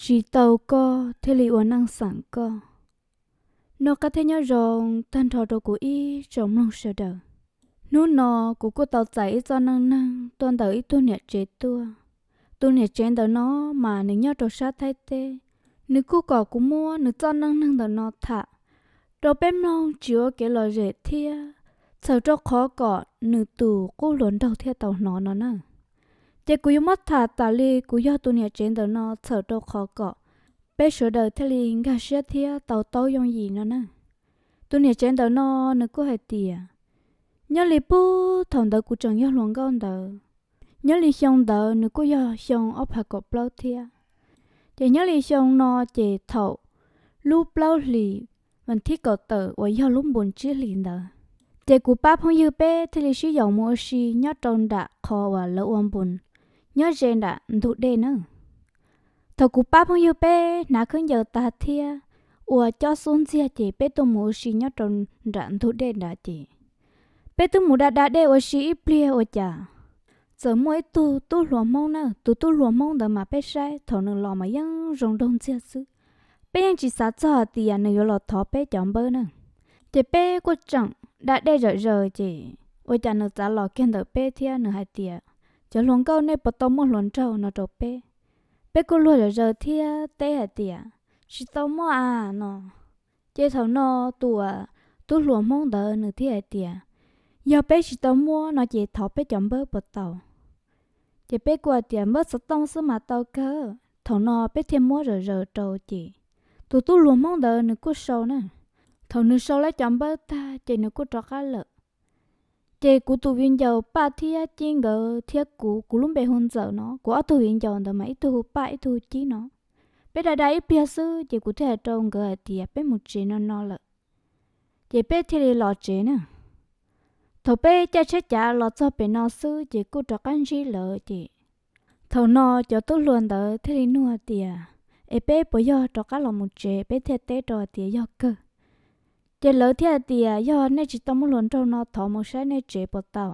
Tsis tau koj thiaj li ua neej xeem koj. Noj qab thiab nyob zoo tag nrho rau kuv ib tsoom mloog sawv daws. Hnub no kuv kuj tau txais ib txoj neej neeg tuaj ntawm ib tug niam tsev tuaj. Tus niam tsev ntawm no mas nws nyob rau sab Thaib teb. Nws kuj kom kuv muab nws txoj neej neeg ntawm no tham rau peb mloog tsis ua kev lom zem thiab txhawm rau qhov kom nws tus qub hluas nraug thiaj tau hnov no na. Ces kuv yuav muab tham tas li kuv yog tus niam tsev ntawm no txhawm rau qhov kom peb sawv daws thiaj li nkag siab thiab tau taub yooj yim no na. Tus niam tsev ntawm no nws kuj hais tias, nyob li puag thaum ntawd kuv tseem yog hluas nkauj ntawd, nyob li xyoo ntawd nws kuj yog xyoo ob phav kaum plaub thiab. Ces nyob li xyoo no ces thaum lub plaub hlis vas thib kaum tawm uas yog lub npus tsib hlis ntawd, ces kuv pab phooj ywg peb thiaj li sib yaum mus ua si nyob rau nram qhov uas lawv ua npus nyob ze nram ntug dej na. Thaum kuv pab phooj ywg peb hnav khaub ncaws tag thiab ua cob xub ntxiag ces peb tuaj mus ua si nyob rau nram ntug dej nrad ces peb twb mus da da dej ua si ib pliag ua cas txawm muaj ib tug tub hluas Hmoob na. Tus tub hluas Hmoob ntawd mas peb saib thaum nws los mas yeej zoo nraug ntxiag xwb. Peb yeej tsis xav txog hais tias nws yuav los thov peb cov npawb na. Ces peb kuj tseem da dej zom zaws ces ua cas nws txav los kiag ntawm peb thiab nws hais tias, cov hluas nkauj nej puas tau muaj hluas nraug no rau peb. Peb kuj luag zom zaws thiab teb hais tias, tsis tau muaj a no. Ces thaum no tus uas tub hluas Hmoob ntawd nws thiaj hais tias, yog peb tsis tau muaj no ces thov peb cov npawb puas tau. Ces peb kuj hais tias npawb xov tooj xwb mas tau kawg. Thaum no peb thiaj muab zom zaws rau ces tus tub hluas Hmoob ntawd nws kuj sau na. Thaum nws sau lawv cov npawb tag ces nws kuj rov qab lawm. Ces kuv tus viv ncaus Paj thiab Cib nkawd thiab kuv, kuv lub npe hu Ntxawm no, kuv ob tug viv ncaus ntawd mas ib tug hu Paj ib tug hu Cib no. Peb da da ib pliag xwb ces kuv thiaj hais rau nkawd hais tias peb mus tsev no no lawm. Ces peb thiaj li los tsev na. Thaum peb caij tsheb cav los txog pem no xwb ces kuj rov qab ntsib lawv ces thaum no cov tub hluas ntawd thiaj li nug hais tias, es peb puas yog rov qab los mus tsev? Peb thiaj teb rau hais tias yog kawg. Ces lawv thiaj hais tias yog nej tsis tau muaj hluas nraug no thov mus saib nej tsev puas tau.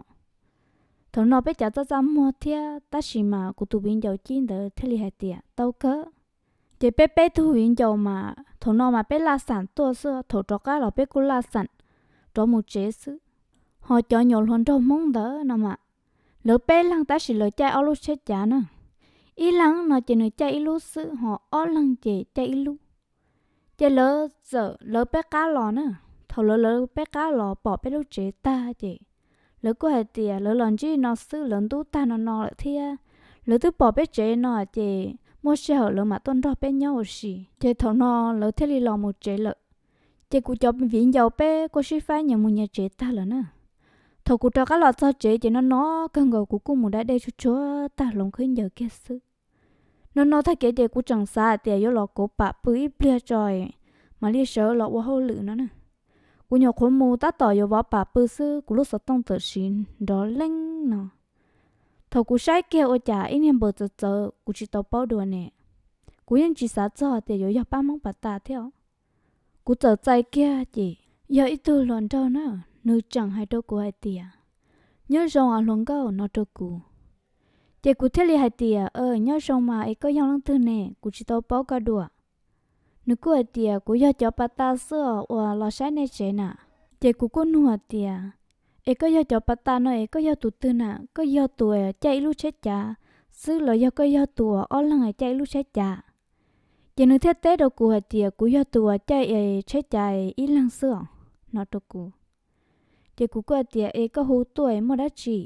Thaum no peb cav txaj txaj muag thiab tab sis mas kuv tus viv ncaus Cib ntawd thiaj li hais tias tau kawg. Ces peb peb tug viv ncaus mas thaum no mas peb laj xam tuaj xwb, thaum rov qab los peb kuj laj xam rov mus tsev xwb. Ho cov nyuam hluas nraug Hmoob ntawd no mas lawv peb leeg tab sis lawv caij ob lub tsheb cav na. Ib leeg no ces nws caij ib lub xwb, ho ob leeg ces caij ib lub. Ces lawv txawm lawv peb qab los na. Thaum lawv lawv peb qab los pom peb lub tsev tag ces lawv kuj hais tias lawv los ntsib no xwb, lawv ntub tag no no lawm thiab lawv twb pom peb tsev no ces muaj sij hawm lawv mam tuaj nrog peb nyob ua si. Ces thaum no lawv thiaj li los mus tsev lawm. Ces kuv cov viv ncaus peb kuj sib faib nyias mus nyias tsev tag lawm na. Thaum kuv rov qab los txog tsev ces no no kawg nkaus kuv kuj mus da dej tsuag tsuag tag hloov khaub ncaws kiag xwb. No no tag kev ces kuv tseem xav hais tias yuav los kauv pam pw ib pliag tso mam li sawv los ua hauj lwm no na. Kuv nyuam qhuav mus tab tom yuav vov pam pw xwb kuv lub xov tooj txawm siv nrov leej no. Thaum kuv saib kiag ua cas ib niag npawb txawv txawv kuv tsis tau paub dua ne. Kuv yeej tsis xav txog tias yuav yog pab Hmoob pas tas thiab os. Kuv txawm txais kiag ces yog ib tug hluas nraug na, nws tseem hais rau kuv hais tias, nyob zoo os hluas nkauj no rau kuv. Ces kuv thiaj li hais tias, nyob zoo mas es koj yog leej twg ne, kuv tsis tau paub koj dua. Nws kuj hais tias kuv yog cov pas tas xwb os uas los saib nej tsev na. Ces kuv kuj nug hais tias, es koj yog cov pas tas no es koj yog tus twg na, koj yog tus caij ib lub tsheb cav xwb los yog koj yog tus uas ob leeg caij ib lub tsheb cav? Ces nws thiaj teb rau kuv hais tias kuv yog tus uas caij tsheb cav ib leeg xwb os no rau kuv. Ces kuv kuj hais tias es koj hu tuaj muaj dab tsi?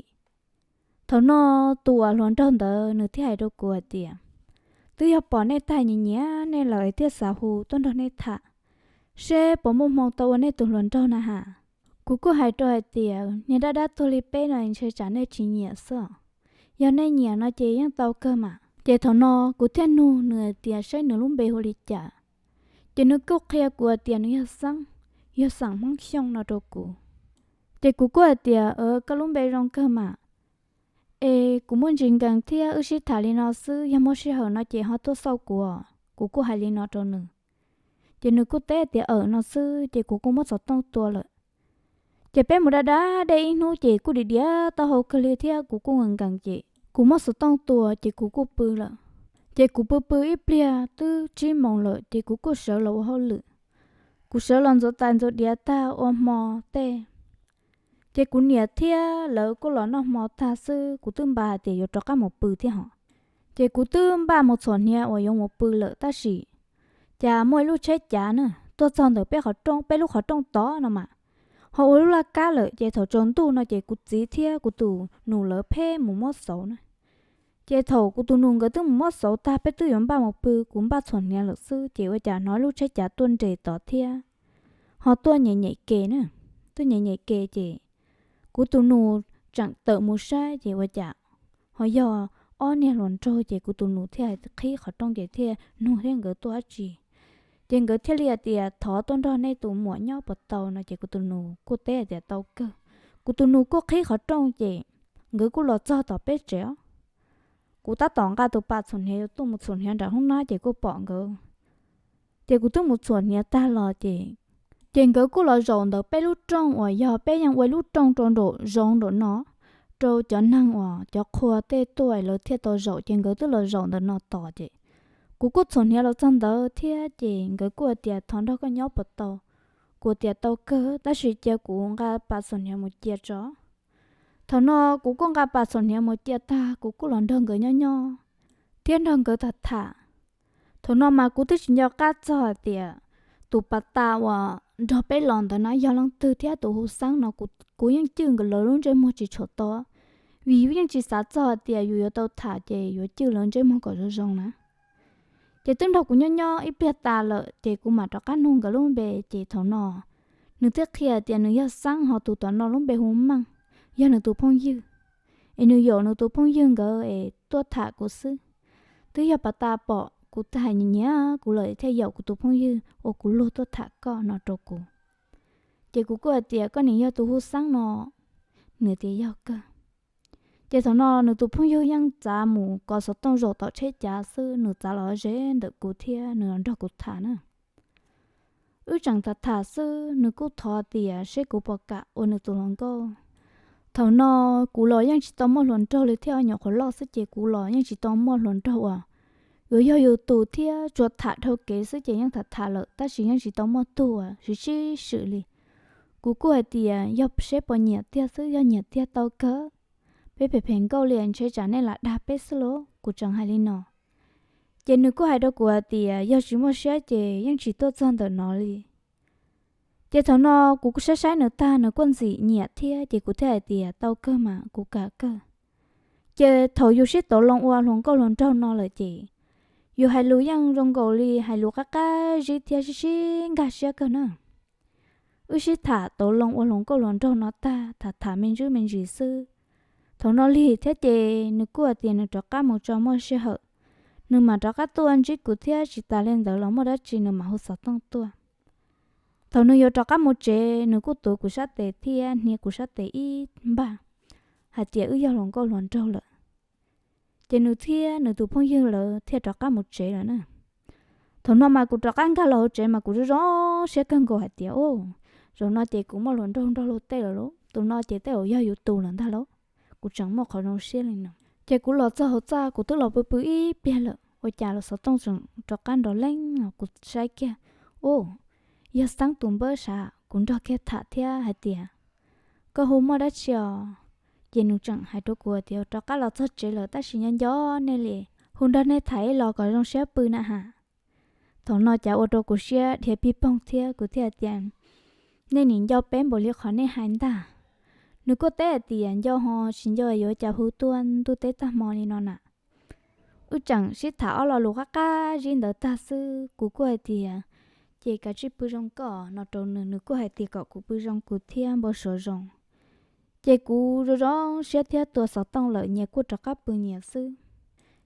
Thaum no tus uas hluas nraug ntawd nws thiaj hais rau kuv hais tias, twb yog pom nej tag nyiam nyiam nej lawm es thiaj xav hu tuaj nrog nej tham seb puas muaj hmoo tau ua nej tus hluas nraug na has. Kuv kuj hais rau hais tias niag dab dab tuag li peb no ntshe tsam nej tsis nyiam xwb os. Yog nej nyiam no ces yeej tau kawg mas. Ces thaum no kuv thiaj nug nws hais tias saib nws lub npe hu li cas. Ces nws kuj qhia kuv hais tias nws yog Xeeb, yog xeem Hmoob Xyooj no rau kuv. Ces kuv kuj hais tias koj lub npe zoo kawg mas, es kuv muaj ntsis nkees thiab wb sib tham li no xwb, yog muaj sij hawm no ces ho tuaj xauj kuv os. Kuv kuj hais li no rau nws. Ces nws kuj teb tias awm no xwb ces kuv kuj muab xov tooj tua lawm. Ces peb mus da da dej ib hnub ces kuj dim diav taub hau kawg li thiab kuv kuj nkees nkees ces kuv muab xov tooj tua ces kuv kuj pw lawm. Ces kuv pw pw ib pliag twb tsib moos lawm ces kuv kuj sawv los ua hauj lwm. Kuv sawv los ntxuav tais ntxuav diav tag ua hmo tej, ces kuv niam thiab lawv kuj los noj hmo tag xwb, kuv twb npaj hais tias yuav rov qab mus pw thiab hos. Ces kuv twb npaj mus txhuam hniav uas yuav mus pw lawm tab sis cas muaj ib lub tsheb cav na tuaj txog ntawm peb qhov rooj, peb lub qhov rooj tod no mas ho ua lub laj kab lawm. Ces thaum tsaus ntuj no ces kuv txiv thiab kuv tus nus lawv pheej mus muab xauv na. Ces thaum kuv tus nus nkawd twb mus muab xauv tag, peb twb yuav npaj mus pw, kuv npaj txhuam hniav lawm xwb ces ua cas hnov lub tsheb cav tuaj nres tod thiab ho tuaj nyem nyem ke na. Tuaj nyem nyem ke ces kuv tus nus tseem tawm mus saib ces ua cas ho yog ob niag hluas nraug. Ces kuv tus nus thiaj qhib qhov rooj ces thiaj nug thiab nkawd tuaj dab tsi. Ces nkawd thiaj li hais tias thov tuaj nrog nej tus muam nyob puas tau no ces kuv tus nus kuj teb hais tias tau kawg. Kuv tus nus kuj qhib qhov rooj ces nkawd kuj los txog tom peb tsev os. Kuv tab tom nqa tus pas txhuam hniav yuav tuaj mus txhuam hniav nram hoob nab ces kuj pom nkawd. Ces kuv twb mus txhuam hniav tag los ces, ces nkawd kuj los zaum ntawm peb lub rooj uas yog peb yeej ua ib lub rooj rau nraum zoov nraum no, rau cov neeg uas cov qhua tej tuaj lawv thiaj tau zaum, ces nkawd twb los zaum ntawm no tos ces kuv kuj txhuam hniav los txog ntawd thiab ces nkawd kuj hais tias thov nrog koj nyob puas tau. Kuv tias tau kawg tab sis cia kuv nqa pas txhuam hniav mus cia tso. Thaum no kuv kuj nqa pas txhuam hniav mus cia tag kuv kuj los nrog nkawd nyob nyob thiab nrog nkawd tham tham. Thaum no mas kuv twb tsis nco qab txog hais tias tus pas tas uas nrog peb los ntawd na yog leej twg thiab tus hu xeeb no kuv yeej cwj nkawd lawv lub ntsej muag tsis tshua tau, vim yus yeej tsis xav txog hais tias yus yuav tau tham ces yuav cwj lawv ntsej muag kom zoo zoo na. Ces twb nrog kuv nyob nyob ib pliag tas lawm ces kuv mam rov qab nug nkawd lub npe ces thaum no nws thiaj qhia tias nws yog xeeb ho tus tom no lub npe hu Meej, yog nws tus phooj ywg, es nws yaum nws tus phooj ywg nkawd es tuaj tham kuv xwb. Twb yog pas tas pom kuv hais nyiam nyiam kuv lawm thiaj yaum kuv tus phooj ywg ua kuv luag tuaj tham koj no rau kuv. Ces kuv kuj hais tias koj nim yog tus hu xeeb no. Nws tias yog kawg. Ces thaum no nws tus phooj ywg yeej txav mus kov xov tooj zaum tom tsheb cav xwb, nws txav los ze ntawm kuv thiab nws los nrog kuv tham na. Wb tseem tham tham xwb nws kuj thov tias seb kuv puas kam ua nws tus hluas nkauj. Thaum no kuv los yeej tsis tau muaj hluas nraug li thiab, nyuam qhuav loj xwb ces kuv los yeej tsis tau muaj hluas nraug uas yuav yog yus tus thiab, tsuas tham dhau kev xwb ces yeej tham tham lawm tab sis yeej tsis tau muaj tug uas sib sib swm li. Kuv kuj hais tias yog seb puas nyiam tiag xwb, yog nyiam tiag tau kawg, peb phem phem nkauj li ntshe tsam nej lam dag peb xwb lauj, kuv tseem hais li no. Ces nws kuj hais rau kuv hais tias yog tsis muaj siab ces yeej tsis tuaj txog ntawm no li. Ces thaum no kuv kuj saib saib nws tag nws kuj ntxim nyiam thiab ces kuv thiaj hais tias tau kawg mas kuv kam kawg. Ces thaum yus sib tau loo ua hluas nkauj hluas nraug no lawm ces yus hais lus yeej zoo nkaus li hais lus qab qab zib thiab sib sib nkag siab kawg na. Wb sib tham tau loo ua hluas nkauj hluas nraug no tag tham tham me ntsis me ntsis xwb. Thaum no lig thiab ces nws kuj hais tias nws rov qab mus tso muaj sij hawm, nws mam rov qab tuaj ntsib kuv thiab tsis tas li ntawd los muaj dab tsi nws mam hu xov tooj tuaj. Thaum nws yuav rov qab mus tsev nws kuj tuav kuv sab tes thiab hnia kuv sab tes ib npag hais tias wb yog hluas nkauj hluas nraug lawm. Ces nws thiab nws tus phooj ywg lawv thiaj rov qab mus tsev lawm na. Thaum no mas kuv rov qab nkag los hauv tsev mas kuv zoo zoo siab kawg nkaus hais tias, zaum no ces kuv muaj hluas nraug nrog luag tej lawm lauj, tus no ces tej zaum yog yus tus lawm ntag lauj. Kuv tseem muaj qhov zoo siab li no. Ces kuv los txog hauv txaj kuv twb los pw pw ib pliag lawm ua cas los xov tooj tseem rov qab nrov leej os. Kuv saib kiag, u, yog Xeeb tus npawb sav. Kuv nrog kiag tham thiab hais tias, koj hu muaj dab tsi os? Ces nws tseem hais rau kuv tias rov qab los txog tsev lawm tab sis nyob nco nej li, hu nrog nej tham ib los kom zoo siab pw na has. Thaum no cas ua rau kuv siab dhia pig poog thiab kuv thiaj hais tias, nej nim nco peb npaum li qhov nej hais ntag. Nws kuj teb hais tias nco ho tsis nco yuav cas hu tuaj ntuj teb tag hmo li no na. Wb tseem sib tham ob lo lus qab qab zib ntawd tag xwb kuv kuj hais tias, ces kav tsij pw zoo koj no rau nws, nws kuj hais tias kom kuv pw zoo kuv thiab npau suav zoo. Ces kuv zoo zoo siab thiab tua xov tooj lawm nyias kuj rov qab pw nyias xwb.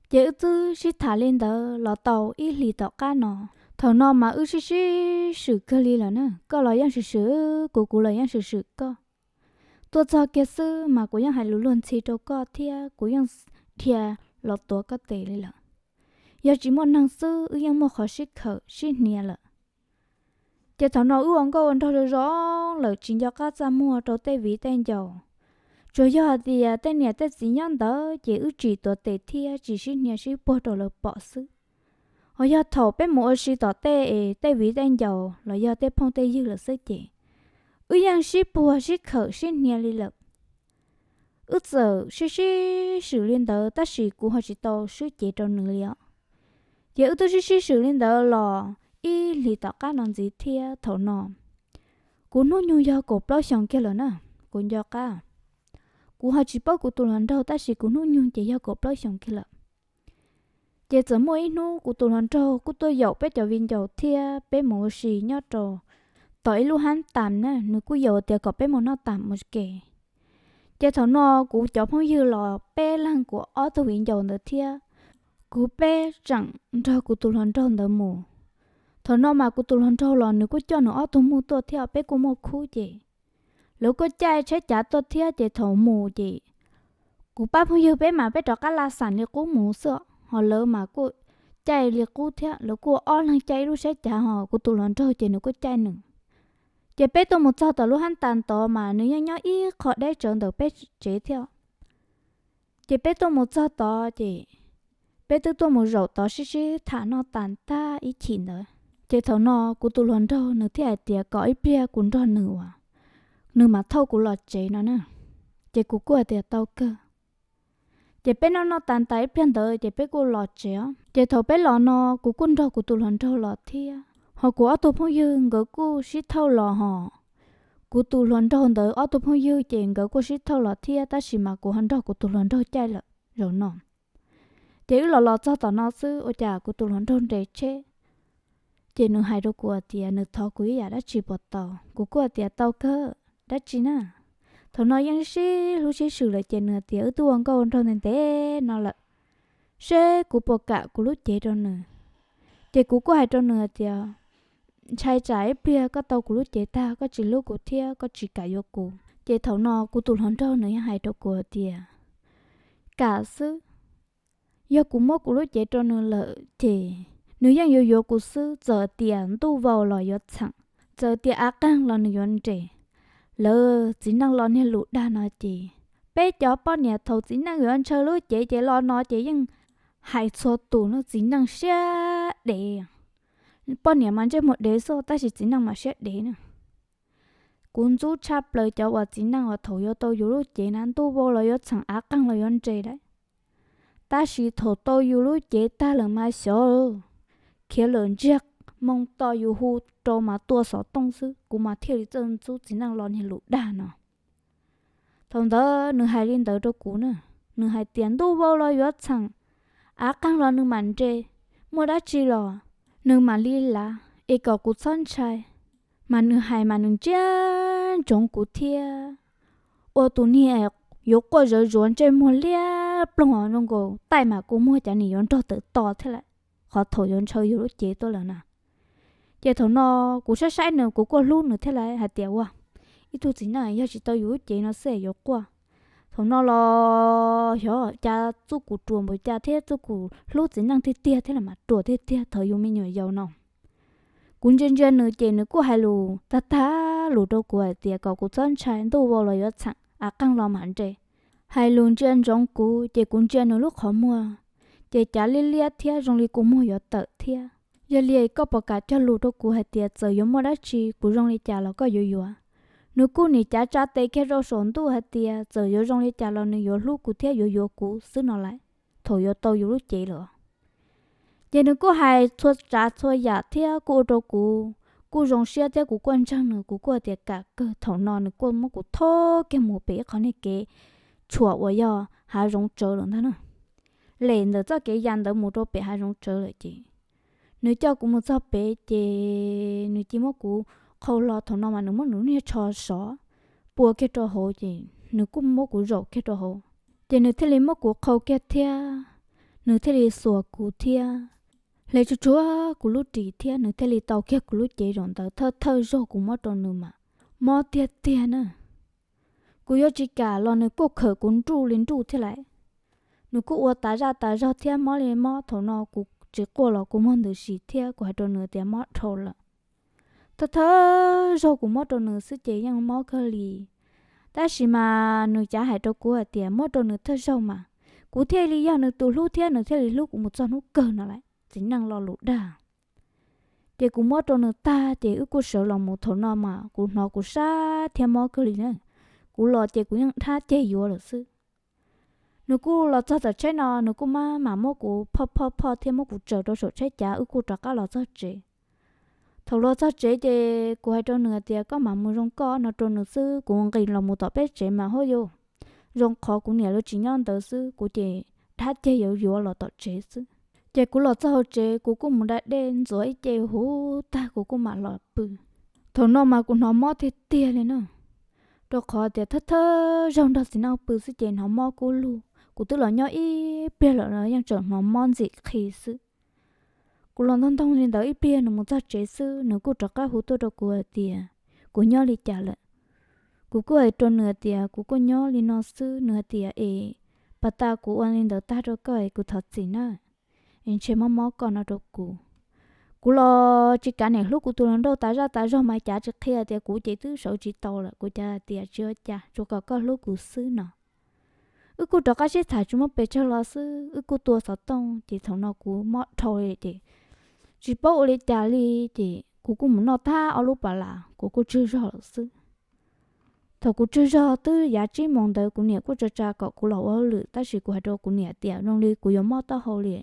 Ces wb twb sib tham li ntawd los tau ib hlis tom qab no. Thaum no mas wb sib sib swm kawg li lawm na, koj los yeej swm swm kuv, kuv los yeej swm swm koj. Tuaj txog kiag xwb mas kuv yeej hais lus luag ntxhi rau koj thiab kuv yeej dhia los tuav koj tes li lawm. Yog tsis muaj neeg xwb wb yeej muaj qhov sib khawm sib hnia lawm. Ces thaum no wb ua nkauj ua nraug zoo zoo lawm tsis nco qab txaj muag rau tej viv tej ncaus, Tsuas yog hais tias tej niam tej txiv nyob ntawd ces wb tsis tuav tes thiab tsis sib hnia sib puag rau lawv pom xwb. Ho yog thaum peb mus ua si tom tej es tej viv tej ncaus los yog tej phooj tej ywg lawm xwb ces wb yeej sib puag sib khawm sib hnia li lawm. Wb txawm sib sib swm li ntawd tab sis kuv ho tsis tau swb cev rau nws li os. Ces wb twb sib sib swm li ntawd los ib hlis tom qab no ntxiv thiab thaum no kuv hnub nyoog yog kaum plaub xyoos kiag lawm na, kuv nco qab. Kuv ho tsis paub kuv tus hluas nraug tab sis kuv hnub nyoog ces yog kaum plaub xyoos kiag lawm. Ces txawm muaj ib hnub kuv tus hluas nraug kuj tuaj yaum peb cov viv ncaus thiab peb mus ua si nyob rau tom ib lub hab tas na, nws kuj yaum tias kom peb mus noj tas mus ke. Ces thaum no kuv cov phooj ywg los peb leeg kuv ob tug viv ncaus ntawd thiab kuv peb tseem nrog kuv tus hluas nraug ntawd mus. Thaum no mas kuv tus hluas nraug los nws kuj coj nws ob tug muj tuaj thiab peb kuj muaj khub ces lawv kuj caij tsheb cav tuaj thiab ces thaum mus ces kuv pab phooj ywg peb mas peb rov qab la xam li qub mus xwb, ho lawv mas kuj caij li qub thiab, lawv kuj ob leeg caij ib lub tsheb cav ho kuv tus hluas nraug ces nws kuj caij nws. Ces peb tuaj mus txog tom lub hab tas tod mas nws yeej nyob ib qho deb tsawv ntawm peb tsev thiab. Ces peb tuaj mus txog tod ces peb twb tuaj mus zaum tod sib sib tham noj tas tag ib chim ntawd. Ces thaum no kuv tus hluas nraug nws thiaj hais tias kom ib pliag kuv nrog nws uas nws mam thauj kuv los tsev no na. Ces kuv kuj hais tias tau kawg. Ces peb noj noj tas tas ib pliag ntawd ces peb kuj los tsev os. Ces thaum peb los no kuv kuj nrog kuv tus hluas nraug los thiab, ho kuv ob tug phooj ywg nkawd kuj sib thauj los ho kuv tus hluas nraug ntawd ob tug phooj ywg ces nkawd kuj sib thauj los thiab tab sis mas kuv ho nrog kuv tus hluas nraug caij lawm zaum no. Ces wb los los txog tom no xwb ua cas kuv tus hluas nraug nres tsheb. Ces nws hais rau kuv hais tias nws thov kuv ib yam dab tsi puas tau, kuv kuj hais tias tau kawg, dab tsi na. Thaum no yeej sib hlub sib swm lawm ces nws hais tias wb twb ua nkauj nraug ntev ntev no lawm, seb kuv puas kam kuv lub cev rau nws. Ces kuv kuj hais rau nws hais tias ntshai tsam ib pliag koj tau kuv lub cev tag koj tsis hlub kuv thiab koj tsis kam yuav kuv. Ces thaum no kuv tus hluas nraug nws yeej hais rau kuv hais tias kam xwb, yog kuv muab kuv lub cev rau nws lawm ces nws yeej yuav yuav kuv xwb, txawm tias ntuj vau los yuav txheem, txawm tias av qeeg los nws yuav nres. Lawv txiv neej lo niag lus dag no ces peb cov poj niam thaum txiv neej yuav ntshaw lub cev ces lo no ces yeej hais txhua tus no, txiv neej siab dev. Poj niam mas ntsej muag dev xwb tab sis txiv neej mas siab dev na. Kuv ntxub tshaj plaws cov uas txiv neej uas thaum yuav tau yus lub cev na ntuj vau los yuav txheem av qeeg los yuav nres lawm. Tab sis thaum tau yus lub cev tag lawm mas xyov, khiav lawm ntsiag moo to yus hu rau mas tua xov tooj xwb, kuv mas thiaj li txawj ntxub txiv neej lo niag lus dag no. Thaum ntawd nws hais li ntawd rau kuv na, nws hais tias ntuj vau los yuav txheem, av qeeg los nws mam nres, muaj dab tsi los nws mam li lav es kom kuv txhob ntshai. Mas nws hais mas nws ntsia ntsoov kuv thiab ua tus niag yuav quaj zawv zuav ntsej muag liab ploog zoo nkaus taij mas kua muag cas nim yuav nrog tawm to thiab lawm, qhov thaum yuav ntshaw yus lub cev tuaj lawm na. Ces thaum no kuv saib saib nws kuv kuj hlub nws thiab lawm hais tias ua ib tug txiv neej yog tsis tau yus lub cev no xwb yuav quaj. Thaum no los xyov cas txuj kum ruam npaum cas thiab txuj kum hlub txiv neej tiag tiag thiab los mas ruam tiag tiag thaum yus me nyuam yaus no. Kuv ntsia ntsia nws ces nws kuj hais lus tag tag lus rau kuv hais tias kom kuv txhob ntshai, ntuj vau los yuav txheem, av qeeg los mam nres. Hais lus ntsia ntsoov kuv ces kuv ntsia nws lub qhov muag ces cav liab liab thiab zoo li kua muag yuav tawm thiab. Yog li koj puas kam cog lus rau kuv hais tias txawm yuav muaj dab tsi kuv zoo li cas los koj yuav yuav? Nws kuj nim cav tsa tes kiag rau saum ntuj hais tias txawm yuav zoo li cas los nws yuav hlub kuv thiab yuav yuav kuv xwb no lawm, thaum yuav tau yus lub cev lawm. Ces nws kuj hais txhua tsav txhua yam thiab kuj ua rau kuv kuj zoo siab thiab kuv kuj ntseeg nws, kuv kuj hais tias kam kawg. Thaum no nws kuj muab kuv thauj kiag mus pem ib qho niag kev tshuam uas yog hav zoov tsawv lawm ntag na. Lem ntawm txoj kev ya ntawd mus rau pem hav zoov tsawv lawm ces nws coj kuv mus txog pem ces nws cia muab kuv qhau hlo. Thaum no mas nws muab nws lub niag tsho sov pua kiag rau hauv ces nws kuj muab kuv zaum kiag rau hauv. Ces nws thiaj li muab kuv qhau kiag thiab nws thiaj li xuas kuv thiab hle tsuag tsuag kuv lub ris thiab nws thiaj li tau kiag kuv lub cev zaum ntawd thawj thawj zaug kuv mob rau nws mas mob tiag tiag na. Kuv yuav tsis kam los nws kuj khawm kuv nruj li nruj thiab lawm. Nws kuj ua tas zaj tas zog thiab mob li mob, thaum no kuv tsis quaj los kuv muag ntws si thiab kuv hais rau nws tias mob dhau lawm. Thawj thawj zaug kuv mob rau nws xwb ces yeej mob kawg li. Tab sis mas nws cav hais rau kuv hais tias muab rau nws thawj zaug mas kuv thiaj li yog nws tus hlub thiab nws thiaj li hlub kuv mus txog hnub kawg no lawm, txiv neej lo lus dag. Ces kuv muab rau nws tag ces wb kuj sawv los mus. Thaum no mas kuv hnov kuv sab thiab mob kawg li na. Kuv los ces kuv yeej dab ceg yuav lawm xwb. Nws kuj los txog tom tsheb no, nws kuj mam mam muab kuv phoj phoj phoj thiab muab kuv tsaws rau saum tsheb cav, wb kuj rov qab los txog tsev. Thaum los txog tsev ces kuv hais rau nws tias koj mam mus zoo koj no rau nws xwb, kuv nqis los mus tom peb tsev mas huaj yuj, zoo qhov kuv niam lawv tsis nyob ntawd xwb, kuv ces dab ceg yuav yuav los tom tsev xwb. Ces kuv los txog hauv tsev, kuv kuj mus da dej ntxuav ib ce huv tag kuv kuj mam los pw. Thaum no mas kuv hnov mob tiag tiag li na, rau qhov tias thawj thawj zaug nrog txiv neej pw xwb ces hnov mob kub lug. Kuv twb los nyob ib pliag lawm los yeej tseem hnov mob ntxim qhi xwb. Kuv los ntog ntog li ntawd ib pliag nws mus txog tsev xwb, nws kuj rov qab hu tuaj rau kuv hais tias kuv nyob li cas lawm. Kuv kuj hais rau nws hais tias kuv kuj nyob li no xwb. Nws hais tias es pas tas kuv ua li ntawd tag rau koj es kuv thov txim na, es ntshe mob mob koj no rau kuv. Kuv los tsis kav niam hlub kuv tus hluas nraug tas zaj tas zog mas cav tsis qhia tias kuv ces twb sawv tsis tau lawm, kuv cav hais tias tsis ua cas, tsuas kom koj hlub kuv xwb no. Wb kuj rov qab sib tham tsis muaj pes tsawg los xwb, wb kuj tua xov tooj ces thaum no kuv mob dhau li ces tsis paub ua li cas li, ces kuv kuj mus noj tag ob lub pas las, kuv kuj tsawg zog lawm xwb. Thaum kuv tsawg zog twb yav tsib moos ntawd kuv niam kuj tsa tsa kom kuv los ua hauj lwm, tab sis kuv hais rau kuv niam tias zoo li kuv yuav mob taub hau li,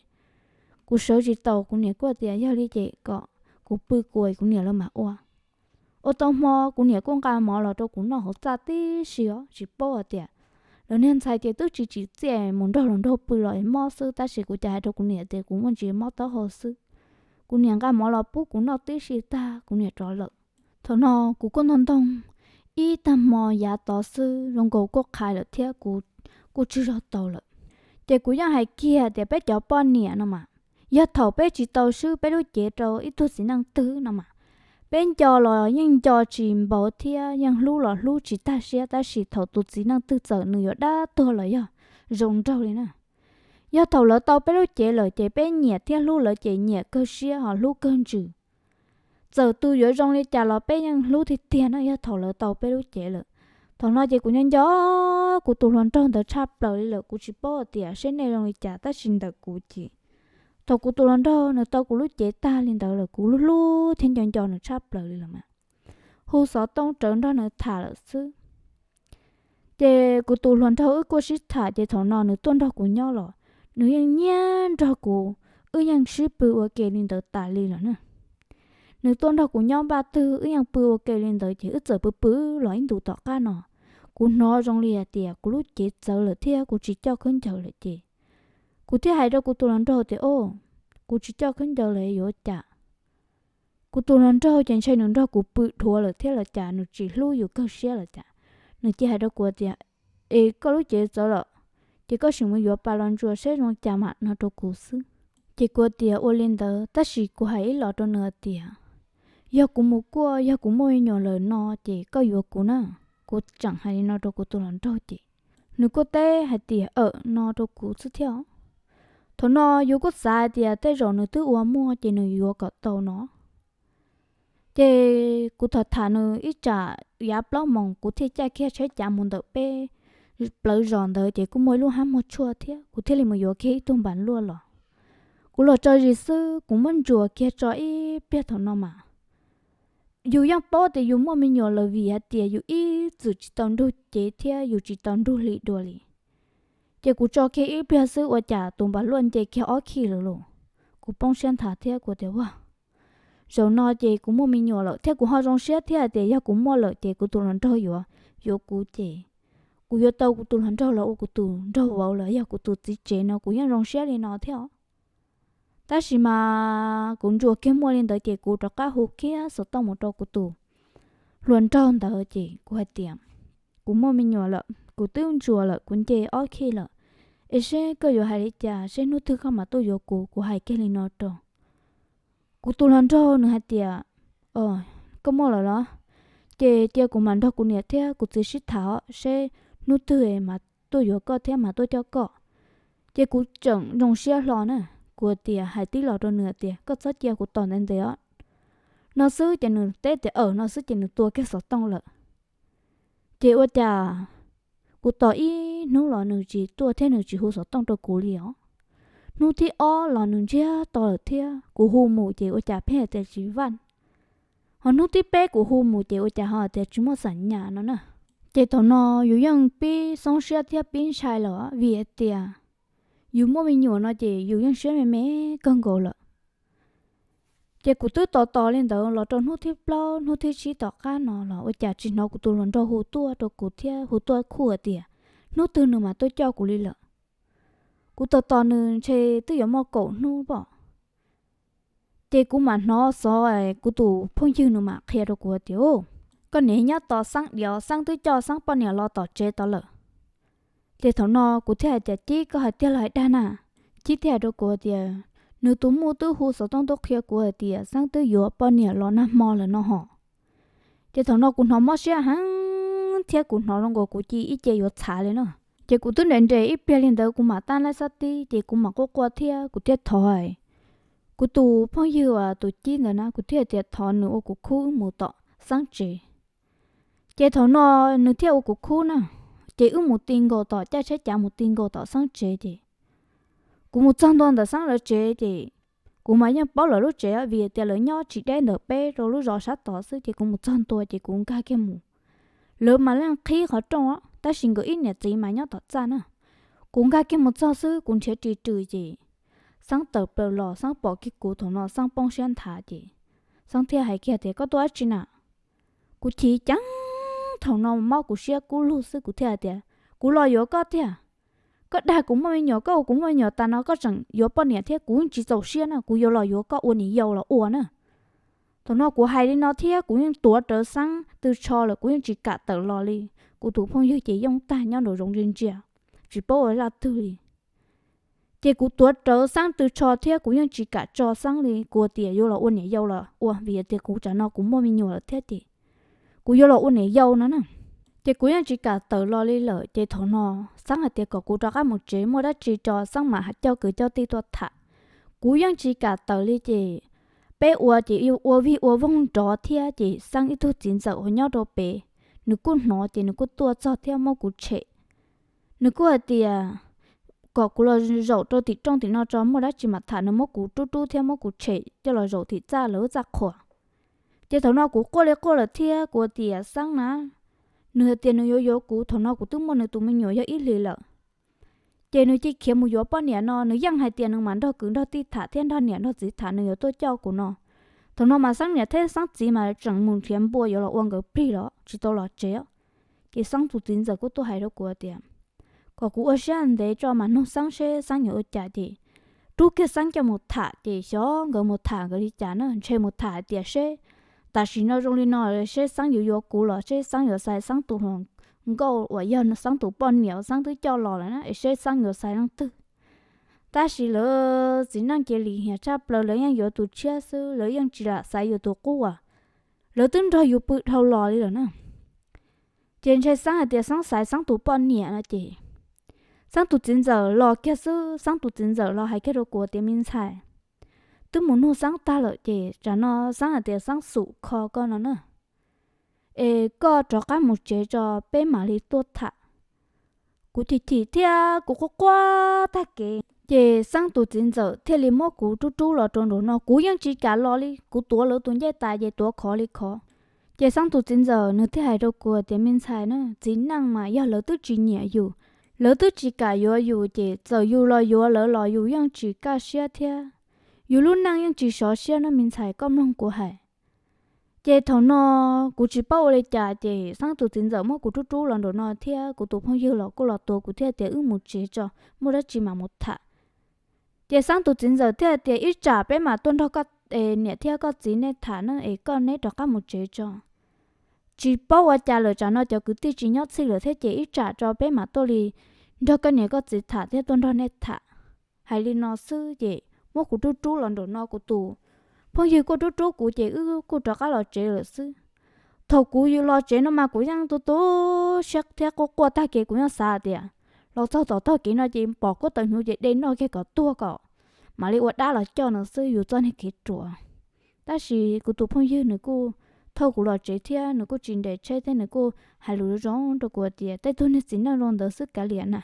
kuv sawv tsis tau. Kuv niam kuj tias yog li ces kom kuv pw kuv, kuv niam lawv mam ua. Ua tau hmo kuv niam kuj nqa mov los rau kuv noj hauv txaj tib si os, tsis paub hais tias lawv niag ntxhais ces twb tsis tsim txiaj mus nrog hluas nraug pw los mob xwb, tab sis kuv cas hais rau kuv niam tias kuv muaj ntsis mob taub hau xwb. Kuv niam nqa mov los pub kuv noj tib si tag kuv niam rov lawm. Thaum no kuv kuj ntog ntog ib tag hmo yav tod xwb, zoo nkaus kuj qhais lawm thiab kuv kuj tsawg zog tau lawm. Ces kuv yeej hais kiag tias peb cov poj niam no mas, yog thaum peb tsis tau swb peb lub cev rau ib tug txiv neej twg no mas, peb nco los yeej nco tsis npaum thiab yeej hlub los hlub tsis tag siab, tab sis thaum tus txiv neej twg txawm nws yuav dab tuag los yog zoo nraug li na. Yog thaum lawv tau peb lub cev lawm ces peb nyiam thiab hlub lawv ces nyiam kawg siab ho hlub kawg ntsws. Txawm tus yuav zoo li cas los peb yeej hlub tiag tiag na yog thaum lawv tau peb lub cev lawm. Thaum no ces kuv nyob nco kuv tus hluas nraug ntawd tshaj plaws li lawm, kuv tsis paub tias seb nej zoo li cas tab sis ntawm kuv ces thaum kuv tus hluas nraug nws tau kuv lub cev tag li ntawd lawm kuv hlub hlub thiab nco nco nws tshaj plaws li lawm mas, hu xov tooj rawv nrog nws tham lawm xwb. Ces kuv tus hluas nraug wb kuj sib tham ces thaum no nws tuaj nrog kuv nyob los nws yeej nyiam nrog kuv, wb yeej sib pw ua ke li ntawd tas li lawm na. Nws tuaj nrog kuv nyob npaj twg wb yeej pw ua ke li ntawd ces wb txawm pw pw los ib ntus tom qab no, kuv hnov zoo li hais tias kuv lub cev txawv lawm thiab kuv tsis coj khaub ncaws lawm ces kuv thiaj hais rau kuv tus hluas nraug tias o, kuv tsis coj khaub ncaws lawm yuav cas. Kuv tus hluas nraug ces ntshe nws nrog kuv pw dhuav lawm thiab los cas nws tsis hlub yus kawg siab los cas, nws cia hais rau kuv tias es koj lub cev txawv lawm ces koj sim mus yuav pas los ntsuas seb zoo cas mam no rau kuv xwb. Ces kuv tias ua li ntawd tab sis kuv hais ib los rau nws tias yog kuv mus kuaj yog kuv muaj me nyuam lawm no ces koj yuav kuv na. Kuv tseem hais li no rau kuv tus hluas nraug ces nws kuj teb hais tias awm no rau kuv xwb thiab. Thaum no yus kuj xav hais tias tej zaum nws twb ua muaj ces nws yuav kom tau no. Ces kuv tham tham nws ib tsam yav plaub moos kuv thiaj caij kiag tsheb cav mus ntawm peb plawv zos ntawd ces kuj muaj ib lub hab muag tshuaj thiab kuv thiaj li mus yuav kiag ib tug npas luaj los. Kuv los tso zis xwb kuv muab ntsuas kiag tso ib pliag thaum no mas yus yeej paub tias yus muaj me nyuam lawm vim hais tias yus ib txwm tsis tau nrug cev thiab yus tsis tau nrug hli dua li. Ces kuv tso kiag ib pliag xwb ua cas tus npas luaj nce kiag ob khij lawm lauj. Kuv poob siab nthav thiab kuv tias ua, zaum no ces kuv muaj me nyuam lawm thiab kuv ho zoo siab thiab hais tias yog kuv muaj lawm ces kuv tus hluas nraug yuav, yuav kuv ces kuv yuav tau kuv tus hluas nraug los ua kuv tus nraug vauv los yog kuv tus txiv tsev no kuv yeej zoo siab li no thiab os. Tab sis mas kuv ntsuas kiag muaj li ntawd ces kuv rov qab hu kiag xov tooj mus rau kuv tus hluas nraug ntawd ces kuv hais tias kuv muaj me nyuam lawm, kuv twb ntsuas lawm, kuv nce ob khij lawm, es seb koj yuav hais li cas, seb hnub twg koj mam tuaj yuav kuv, kuv hais kiag li no rau. Kuv tus hluas nraug nws hais tias koj muaj lawm los? Ces cia kuv mam nrog kuv niam thiab kuv txiv sib tham seb hnub twg mas tuaj yuav koj thiab mas tuaj coj koj. Ces kuv tseem zoo siab hlo na, kuv tias hais tib los rau nws tias koj txhob cia kuv tos ntev ntev os no xwb ces nws teb tias awm no xwb ces nws tua kiag xov tooj lawm. Ces ua cas kuv tos ib hnub los nws tsis tuaj thiab nws tsis hu xov tooj rau kuv li os. Hnub thib ob los nws ntsiag to lawm thiab kuv hu mus ces ua cas pheej hais tias tsis vaj. Ho hnub thib peb kuv hu mus ces ua cas ho hais tias tsis muaj xam nyas no na. Ces thaum no yus yeej pib xoob siab thiab pib ntshai lawm vim hais tias yus muaj me nyuam no ces yus yeej siab me me kawg nkaus lawm. Ces kuv twb tos tos li ntawd los rau hnub thib plaub hnub thib tsib tom qab no los ua cas tsis hnov kuv tus hluas nraug hu tuaj rau kuv thiab hu tuaj khuj hais tias hnub twg nws mam tuaj coj kuv li lawm. Kuv tos tos nws ntshe twb yuav muaj kaum hnub pom. Ces kuv mam hnov xov kuv tus phooj ywg nws mam qhia rau kuv tias, koj niam nyob tos Xeeb diav, Xeeb twb coj Xeeb poj niam los tom tsev tod lawm. Ces thaum no kuv thiaj hais tias, Cib, koj hais tiag los hais dag na? Cib thiaj hais rau kuv tias, nws tus muam twb hu xov tooj tuaj qhia kuv hais tias Xeeb twb yuav poj niam los nag hmo lawm no hos. Ces thaum no kuv hnov mob siab heev thiab kuv hnov zoo nkaus kuv cia ib ce yuav txhav li na. Ces kuv twb nres nres ib pliag li ntawd kuv mam tab laib xab tib ces kuv mam quaj quaj thiab kuv thiaj thov kuv tus phooj ywg uas tus Cib ntawd na, kuv thiaj tias thov nws ua kuv khub wb mus tom Xeeb tsev. Ces thaum no nws thiaj ua kuv khub na, ces wb mus ti nkaus tom caij tsheb cav mus ti nkaus tom Xeeb tsev ces kuv mus txog ntua ntawm Xeeb lawv tsev ces kuv mas yeej paub lawv lub tsev vim tias lawv nyob tsis deb ntawm peb rau lub zos sab tod xwb ces kuv mus txog ntua ces kuv nkag kiag mus. Lawv mas leej qhib qhov rooj tab sis nkawd ib niam txiv mas nyob tom txaj na. Kuv nkag kiag mus txog xwb kuv nrhiav ris rws ces Xeeb tawm plaws los Xeeb pom kiag kuv thaum no Xeeb poob siab nthav ces Xeeb thiaj hais kiag tias, koj tuaj dab tsi na? Kuv chim ceev thaum no mob kuv siab kub lug xwb kuv thiaj hais tias, kuv los yuav koj tiag. Koj dag kuv muaj me nyuam, koj ua kuv muaj me nyuam tas no koj tseem yuav poj niam thiab kuv yeej tsis txaus siab na, kuv yuav los yuav koj ua niam yau los ua na. Thaum no kuv hais li no thiab kuv yeej tuav rawv Xeeb tw tsho lawm kuv yeej tsis kam tawm los li. Kuv tus phooj ywg ces yooj tag nyob nraum zoov ntsia ntsia, tsis paub ua zaj twg li. Ces kuv tuav rawv Xeeb tw tsho thiab kuv yeej tsis kam tso Xeeb li, kuv tias yuav los ua niam yau los ua vim tias kuv tsam no kuv muaj me nyuam lawm thiab ces kuv yuav los ua niam yau no na. Ces kuv yeej tsis kam tawm los li lawm ces thaum no Xeeb hais tias kom kuv rov qab mus tsev muaj dab tsi tso Xeeb mam coj kwv coj tij tuaj tham. Kuv yeej tsis kam tawm li ces peb ua ces ua vij ua voog nrov thiab ces Xeeb ib tug txiv ntxawm uas nyob rau pem, nws kuj hnov ces nws kuj tuaj txog thiab muab kuv tshem. Nws kuj hais tias kom kuv los zaum rau tim rooj tim no tso muaj dab tsi mam tham, nws muab kuv rub rub thiab muab kuv tshem coj los zaum tim txaj lawv lub txaj qhua. Ces thaum no kuv quaj li quaj lawm thiab kuv tias Xeeb na, nws hais tias nws yuav yuav kuv, thaum no kuv twb muaj nws tus me nyuam yog ib hlis lawm. Ces nws cia khiav mus yuav poj niam no, nws yeej hais tias nws mam nrog kwv nrog tij tham thiab nrog niam nrog txiv tham nws yuav tuaj coj kuv no. Thaum no mas Xeeb niam thiab Xeeb txiv mas tseem mus nrhiav npua yuav los ua nkawd plig los tsis tau los tsev. Ces Xeeb tus txiv ntxawm kuj tuaj hais rau kuv tias kom kuv ua siab ntev tso mas nug Xeeb seb Xeeb yuav ua cas ces rub kiag Xeeb coj mus tham ces xyov nkawd mus tham nkawd li cas na, ntshe mus tham hais tias seb tam sim no zoo li no seb Xeeb yuav yuav kuv los seb Xeeb yuav xaiv Xeeb tus hluas nkauj uas yog Xeeb tus poj niam uas Xeeb twb coj los lawm na es seb Xeeb yuav xaiv leej twg. Tab sis lawv txiv neej cia li hiam tshaj plaws, lawv yeej yuav tus tshiab xwb, lawv yeej tsis lam xaiv yuav tus qub uas lawv twb nrog yus pw dhau los li lawm na. Ces ntshe Xeeb hais tias Xeeb xaiv Xeeb tus poj niam no ces Xeeb tus txiv ntxawm los kiag xwb, Xeeb tus txiv ntxawm los hais kiag rau kuv tias me ntxhais, twb mus nug Xeeb tag lawm ces tsam no Xeeb hais tias Xeeb xum kho koj no na, es koj rov qab mus tsev tso peb mam li tuaj tham. Kuv chim chim thiab kuv quaj quaj tag kev ces Xeeb tus txiv ntxawm thiaj li muab kuv rub rub los rau nraum no, kuv yeej tsis kam los li, kuv tuav lawv tus ncej tas ces tuav khov li khov. Ces Xeeb tus txiv ntxawm nws thiaj hais rau kuv tias me ntxhais na, txiv neej mas yog lawv twb tsis nyiam yus, lawv twb tsis kam yuav yus ces txawm yus los yuav lawv los yus yeej tsis kaj siab thiab yus lub neej yeej tsis sov siab no me ntxhais, koj mloog kuv hais. Ces thaum no kuv tsis paub ua li cas ces Xeeb tus txiv ntxawm muab kuv rub rub los nraum no thiab kuv tus phooj ywg los kuj los tuav kuv thiab tias wb mus tsev tso, muaj dab tsi mam mus tham. Ces Xeeb tus txiv ntxawm thiaj tias ib tsam peb mam tuaj nrog koj niam thiab koj txiv nej tham na es koj neb rov qab mus tsev tso. Tsis paub ua cas lawm tsam no cov kwv tij tsis nyob txhij lawm thiab ces ib tsam tso peb mam tuaj li nrog koj niam koj txiv tham thiab tuaj nrog nej tham. Hais li no xwb ces muab kuv rub rub los nraum no, kuv tus phooj ywg kuj rub rub kuv ces wb kuj rov qab los tsev lawm xwb. Thaum kuv los tsev no mas kuv yeej tu tu siab thiab quaj quaj tag kev, kuv yeej xav tias los txog tom tog kev no ces pom kuj tawm hnyuv ces de noj kiag kom tuag kom mam li ua dab los coj nws xwb yus txoj niag kev ruam. Tab sis kuv tus phooj ywg nws kuj thauj kuv los tsev thiab nws kuj tsis nres tsheb thiab nws kuj hais lus zoo zoo rau kuv hais tias tej tug niag txiv neej zoo ntawd xwb kav liam na.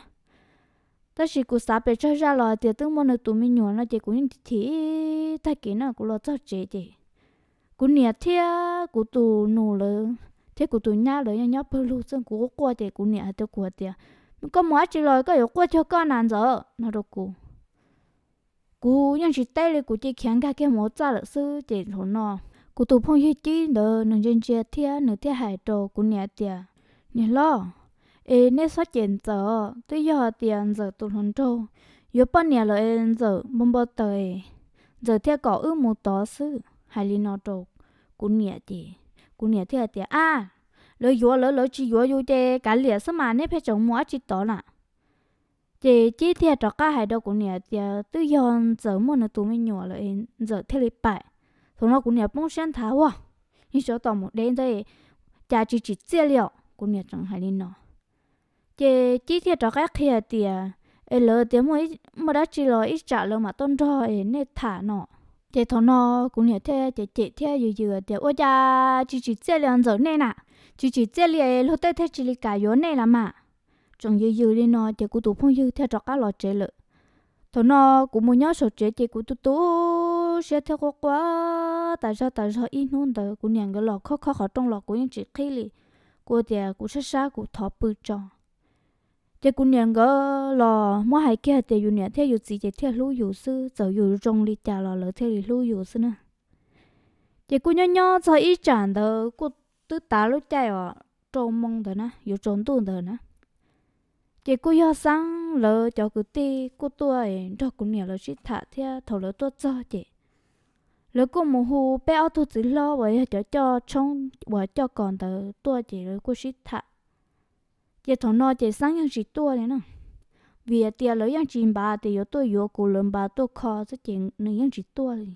Tab sis kuv xav pes tsawg zaj los hais tias twb muaj nws tus me nyuam no ces kuv yeej chim chim tag kev na. Kuv los txog tsev ces kuv niam thiab kuv tus nus lawv thiab kuv tus nyab lawv yeej nyob pawg lug xwb. Kuv quaj quaj ces kuv niam hais rau kuv hais tias, koj mus dab tsi los koj yuav quaj cuag koj na Ntxawm no rau kuv. Kuv yeej tsis teb li, kuv cia khiav nkag kiag mus ua txaj lawm xwb. Ces thaum no kuv tus phooj ywg Cib ntawd nws ntsia ntsia thiab nws thiaj hais rau kuv niam tias, niam hlob, es nej txhob cem Ntxawm, twb yog tias Ntxawm tus hluas nraug yuav poj niam lawm es Ntxawm npau npau taws, Ntxawm thiaj kom wb mus tod xwb. Hais li no rau kuv niam ces kuv niam thiaj hais tias, a, lawv yuav lawv, lawv tsis yuav yus ces kav liam xwb mas, neb pheej tseem mus dab tsi tod na? Ces Cib thiaj rov qab hais rau kuv niam tias twb yog Ntxawm muaj nws tus me nyuam lawm es Ntxawm thiaj li pais. Thaum no kuv niam poob siab nthav, ua, yeej xyov tos mus deb ntawd, cas tsis tsim txiaj li os, kuv niam tseem hais li no. Ces Cib thiaj rov qab qhia tias, es lawv tias muaj dab tsi los ib tsam lawv mam tuaj nrog es nej tham no. Ces thaum no kuv niam thiaj cem cem thiab yws yws tias, ua cas tsis tsim txiaj li os Ntxawm nej na, tsis tsim txiaj li luag tej thiaj tsis li kam yuav nej los mas. Tseem yws yws li no ces kuv tus phooj ywg thiaj rov qab los tsev lawm. Thaum no kuv mus nyob saum tsev ces kuv tu tu siab thiab quaj quaj tas zog tas zog ib hnub ntawd. Kuv niam nkawd los khob khob qhov rooj los kuv yeej tsis qhib li. Kuv tias kuv sab sab kuv thov pw tso. Ces kuv niam nkawd los muab hais kiag tias yus niam thiab yus txiv ces thiaj hlub yus xwb, txawm yus zoo li cas los lawv thiaj li hlub yus xwb na. Ces kuj nyob nyob txog ib tsam ntawd kuj twb tav lub caij os, rau moo ntawd na, yuav tsaus ntuj ntawd na. Ces kuj yog Xeeb lawv cov kwv tij kuj tuaj nrog kuv niam lawv sib tham thiab thaum lawv tuaj txog ces lawv kuj mus hu peb ob tug txiv hlob uas yog cov coj tshoob uas coj kos ntawd tuaj ces lawv kuj sib tham. Ces thaum no ces Xeeb yeej tsis tuaj li na, vim tias lawv yeej tsis npaj tias yuav tuaj yuav kuv, lawv npaj tuaj kho xwb ces nws yeej tsis tuaj li.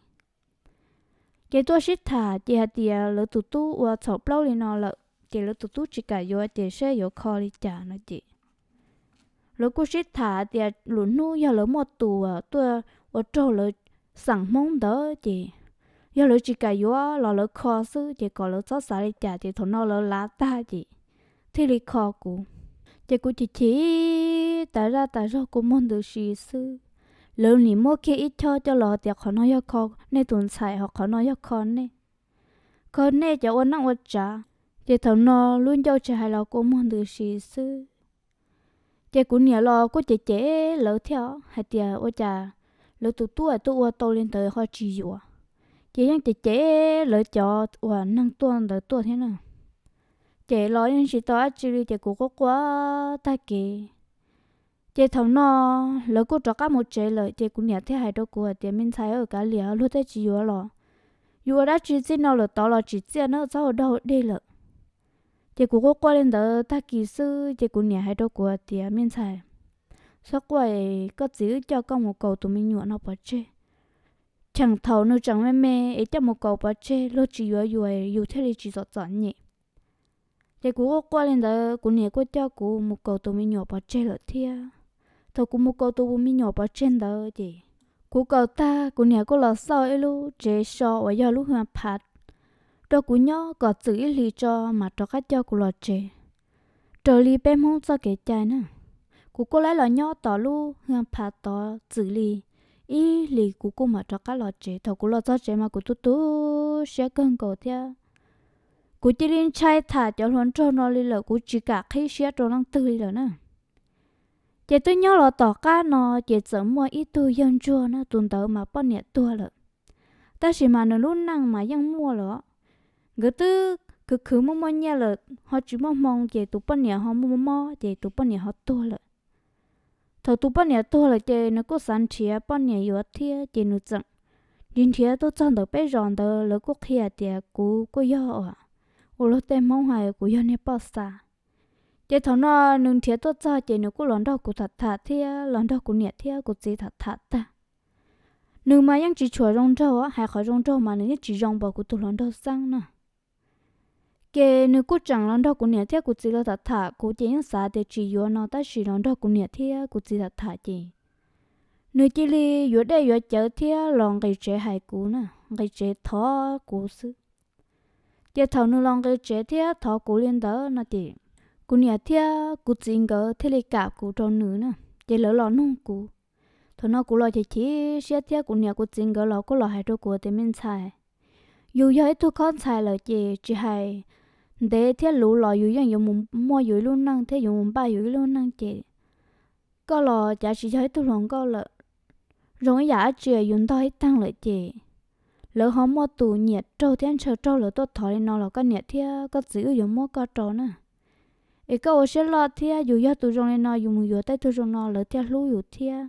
Ces tuaj sib tham ces hais tias lawv tus tub ua txhaum plaub li no lawm ces lawv tus tub tsis kam yuav ces saib yuav kho li cas no ces lawv kuj sib tham tias lwm hnub yog lawv muaj tus tuaj ua raug lawv xeem Hmoob ntawd ces yog lawv tsis kam yuav los lawv kho xwb ces kom lawv txhob xav li cas ces thaum no lawv lav tag ces thiaj li kho kuv. Ces kuv chim chim tas zaj tas zog kua muag ntws si xwb. Lawv nim muab kiag ib chob coj los tias qhov no yog kho nej tus ntxhais ho qhov no yog kho nej, kho nej cov ua neej ua tsav. Ces thaum no lub ncauj tsis hais los kua muag ntws si xwb. Ces kuv niam los kuj cem cem lawv thiab hais tias ua cas lawv tus tub tuaj ua tau li ntawd ho tsis yuav. Ces yeej cem cem lawv cov uas neeg tuaj ntawd tuaj thiab na. Ces los yeej tsis tau dab tsi li ces kuv quaj quaj tag kev. Ces thaum no lawv kuj rov qab mus tsev lawm ces kuv niam thiaj hais rau kuv hais tias me ntxhais, kav liam luag tej tsis yuav los, yuav ua dab tsi txij no lawm tod los tsim txiaj na, txhob ua dog ua dig lawm. Ces kuv quaj quaj li ntawd tag kis xwb ces kuv niam hais rau kuv hais tias me ntxhais, txhob quaj es koj txiv wb coj koj mus kaus tus me nyuam no pov tseg. Cheem thaum nws tseem me me es coj mus kaus pov tseg luag tsis yuav yus, yus thiaj li tsis txom txom nyem. Ces kuv quaj quaj li ntawd kuv niam kuj coj kuv mus kaus tus me nyuam pov tseg lawm thiab. Thaum kuv mus kaus tus me nyuam pov tseg ntawd ces kuv kaus tag kuv niam kuj los xauj ib lub tsev so uas yog lub hwj phav rau kuv nyob kom txwm ib hlis tso mas rov qab coj kuv los tsev. Raws li peb Hmoob txoj kev cai na, kuv kuj laib los nyob tom lub hwj phav tod txwm li ib hlis kuv kuj mam rov qab los tsev. Thaum kuv los txog tsev mas kuv tu tu siab kawg nkaus thiab. Kuv cia li ntshai tham cov hluas nraug no li lawm, kuv tsis kam qhib siab rau leej twg li lawm na. Ces twb nyob los tom qab no ces txawm muaj ib tug yawg ntsuag na, tus ntawd mas poj niam tuag lawm. Tab sis mas nws lub neej mas yeej muaj lawm. Nkawd twb khwv khwv muaj muaj nyiaj lawm ho tsis muaj hmoo ces tus poj niam ho muaj mob ces tus poj niam ho tuag lawm. Thaum tus poj niam tuag lawm ces nws kuj xav nrhiav poj niam yuav thiab ces nws txawm nrhiav nrhiav tuaj txog ntawm peb zos ntawd, lawv kuj qhia tias kuv kuj yog uas luag tej Hmoob hais kuv yog niag poj xav. Ces thaum no nws nrhiav tuaj txog ces nws kuj los nrog kuv tham tham thiab los nrog kuv niam thiab kuv txiv tham tham tag. Nws mas yeej tsis tshua zoo nraug, hais qhov zoo nraug mas nws yeej tsis zoo npaum kuv tus hluas nraug Xeeb na. Ces nws kuj tseem los nrog kuv niam thiab kuv txiv lawv tham tham, kuv ces yeej xav tias tsis yuav no tab sis los nrog kuv niam thiab kuv txiv tham tham ces nws cia li yuav dej yuav cawv thiab los nqis tsev hais kuv na, nqis tsev thov kuv xwb. Ces thaum nws los nqis tsev thiab thov kuv li ntawd no ces kuv niam thiab kuv txiv nkawd thiaj li kam kuv rau nws na, ces lawv los nug kuv. Thaum no kuv los chim chim siab thiab kuv niam kuv txiv nkawd los kuj los hais rau kuv tias me ntxhais, yus yog ib tug khob ntxhais lawm ces tsis hais ntev thiab luv los yus yeej yuav mus muaj yus ib lub neej thiab yuav mus npaj yus ib lub neej ces koj los cav tsis yog ib tug hluas nkauj lawm. Zoo ib yam dab tsi yus ntog ib tag lawm ces lawv ho muaj tus nyiam raug thiab ntshaw raug lawv tuaj thov li no los koj niam thiab koj txiv wb yuav muab koj rau na. Es koj ua siab loj thiab yus yog tus zoo li no yus mus yuav tej tug zoo no lawv thiaj hlub yus thiab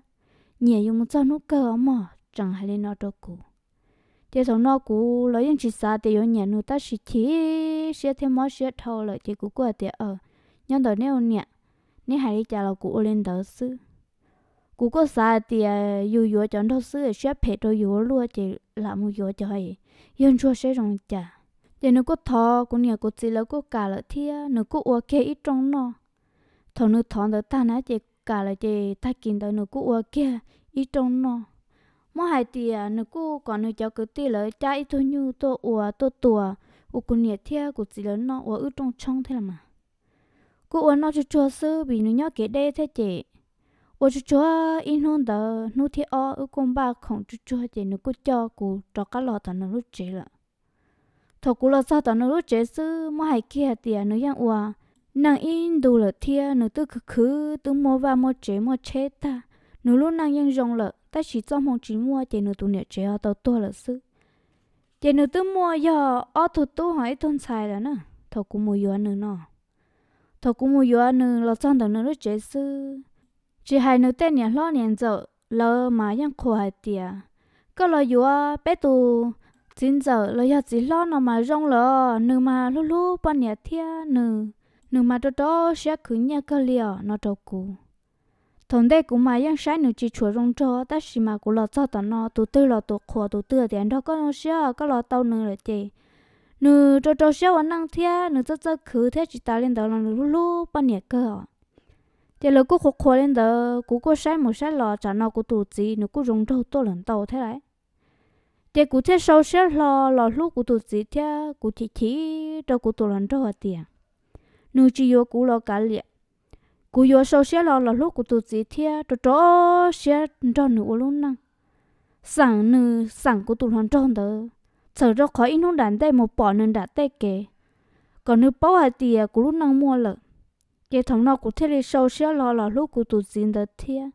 nyiam yus mus txog hnub kawg os mog, tseem hais li no rau kuv. Ces thaum no kuv los yeej tsis xav tias yuav nyiam nws tab sis chim siab thiab mob siab dhau lawm ces kuv kuj hais tias, nyob ntawm neb ua niam, neb hais li cas los kuv ua li ntawd xwb. Kuv kuj xav hais tias yus yuav cov nraug xwb siab phem rau yus ua luaj ces lam mus yuav cov yawg ntsuag saib zoo li cas. Ces nws kuj thov kuv niam kuv txiv lawv kuj kam lawm thiab nws kuj ua kiag ib rooj noj. Thaum nws thov ntawd tag na ces kam lawm ces tag kis ntawd nws kuj ua kiag ib rooj noj. Muab hais tias nws kuj kom nws cov kwv tij lawv cab ib tug nyuj tuaj ua tuaj tua ua kuv niam thiab kuv txiv lawv noj ua wb rooj tshoob thiab los mas. Kuj ua noj tsuag tsuag xwb vim nws nyob kev deb thiab ces ua tsuag tsuag ib hnub ntawd hnub thib ob wb kuj npaj khoom tsuag tsuag ces nws kuj coj kuv rov qab los tom nws lub tsev lawm. Thaum kuv los txog tom nws lub tsev xwb muab hais kiag tias nws yeej ua neej ib ntus lawm thiab nws twb khwv khwv twb muaj vaj muaj tsev muaj tsheb tag, nws lub neej yeej zoo lawm tab sis txoj hmoo tsis muaj ces nws tus niam tsev ho tau tuag lawm xwb. Ces nws twb muaj yog ob tug tub ho ib tug ntxhais lawm na. Thaum kuv mus yuav nws no, thaum kuv mus yuav nws los txog ntawm nws lub tsev xwb, tsis hais nws tej niam hlob niam ntxawm lawv mas yeej qhuas hais tias, koj los yuav peb tus txiv ntxawm los yog txiv hlob no mas zoo lawm, nws mas hlub hlub poj niam thiab nws, nws mas rau rau siab khwv nyiaj kawg li os no rau kuv. Thaum ntej kuv mas yeej saib nws tsis tshua zoo nraug tab sis mas kuv los txog tom no tus twg los tus qhuas tus twg tias nrog koj zoo siab koj los tau nws lawm ces nws rau rau siab ua neej thiab nws txawj txawj khwv thiab tsis tas li ntawd los nws hlub hlub poj niam kawg os. Ces lawv kuj qhuas qhuas li ntawd kuv kuj saib mus saib los tsam no kuv tus txiv nws kuj zoo nraug tuaj lawm ntau thiab lawm. Ces kuv thiaj sau siab hlo los hlub kuv tus txiv thiab kuv chim chim rau kuv tus hluas nraug hais tias nws tsis yuav kuv los kav liam, kuv yuav sau siab hlo los hlub kuv tus txiv thiab rau rau siab nrog nws ua lub neej. Xeem nws xeem kuv tus hluas nraug ntawd, txhawm rau qhov ib hnub nram ntej mus pom nws nram tej kev, kom nws paub hais tias kuv lub neej muaj lawm. Ces thaum no kuv thiaj li sau siab hlo los hlub kuv tus txiv ntawd thiab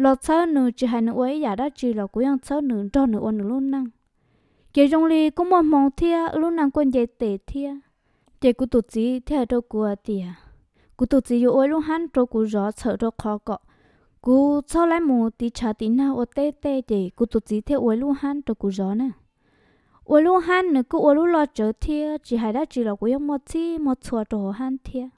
los txhawb nws, tsis hais nws ua ib yam dab tsi los kuv yeej txhawb nws nrog nws ua nws lub neej. Ces zoo li kuj muaj hmoo thiab wb lub neej kuj nce tes thiab. Ces kuv tus txiv thiaj hais rau kuv hais tias kuv tus txiv yuav ua ib lub hab rau kuv zov txhawm rau qhov kom kuv txhob laib mus tiv tshav tiv nag ua teb tej ces kuv tus txiv thiaj ua ib lub hab rau kuv zov na. Ua lub hab nws kuj ua lub loj tsawv thiab tsis hais dab tsi los kuv yeej muaj txhij muaj txhua rau hauv hab thiab.